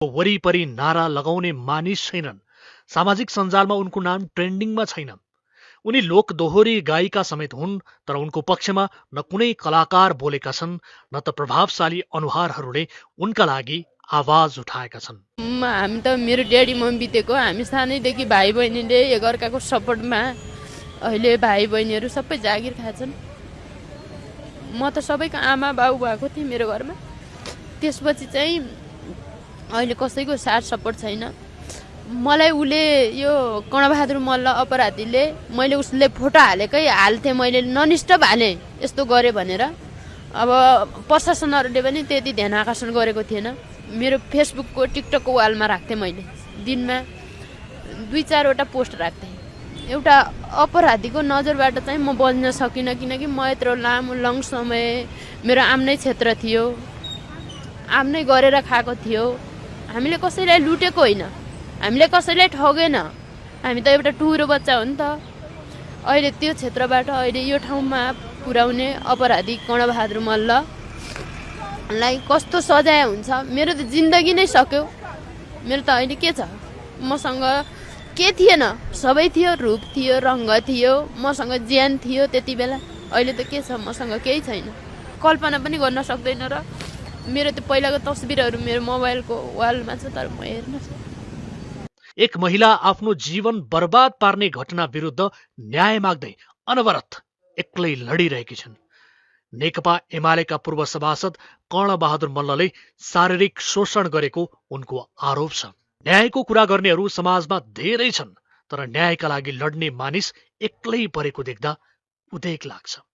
वरिपरि नारा लगाउने मानिस छैनन्। सामाजिक सञ्जालमा उनको नाम ट्रेन्डिङमा छैन। उनी लोक दोहोरी गायिका समेत हुन्, तर उनको पक्षमा न कुनै कलाकार बोलेका छन्, न त प्रभावशाली अनुहारहरूले उनका लागि आवाज उठाएका छन्। हामी त मेरो ड्याडी मम्मी बितेको, हामी सानैदेखि भाइ बहिनीले एकअर्काको सपोर्टमा अहिले भाइ बहिनीहरू सबै जागिर खाछन्। म त सबैको आमा बाउ भएको थिएँ मेरो घरमा। त्यसपछि चाहिँ अहिले कसैको साथ सपोर्ट छैन। मलाई उसले यो कर्णबहादुर मल्ल अपराधीले मैले उसले फोटो हाल्थेँ, मैले ननिस्टप हालेँ यस्तो गरेँ भनेर। अब प्रशासनहरूले पनि त्यति ध्यान आकर्षण गरेको थिएन। मेरो फेसबुकको टिकटकको वालमा राख्थेँ, मैले दिनमा 2-4वटा पोस्ट राख्थेँ। एउटा अपराधीको नजरबाट चाहिँ म बच्न सकिनँ, किनकि म यत्रो लामो लङ समय मेरो आफ्नै क्षेत्र थियो, आफ्नै गरेर खाएको थियो। हामीले कसैलाई लुटेको होइन, हामीले कसैलाई ठगेन। हामी त एउटा टुहुरो बच्चा हो नि त। अहिले त्यो क्षेत्रबाट अहिले यो ठाउँमा पुर्याउने अपराधी कर्णबहादुर मल्ललाई कस्तो सजाय हुन्छ? मेरो त जिन्दगी नै सक्यो। मेरो त अहिले के छ? मसँग के थिएन? सबै थियो, रूप थियो, रङ्ग थियो, मसँग ज्यान थियो त्यति बेला। अहिले त के छ? मसँग केही छैन। कल्पना पनि गर्न सक्दैन। र मेरो त्यो पहिलाको तस्बिरहरू मेरो मोबाइलको वालमा छ, तर म हेर्न सक्दिनँ। एक महिला आफ्नो जीवन बर्बाद पार्ने घटना विरुद्ध न्याय माग्दै अनवरत एक्लै लडिरहेकी छन्। नेकपा एमालेका पूर्व सभासद कर्णबहादुर मल्लले शारीरिक शोषण गरेको उनको आरोप छ। न्यायको कुरा गर्नेहरू समाजमा धेरै छन्, तर न्यायका लागि लड्ने मानिस एक्लै परेको देख्दा उदेक लाग्छ।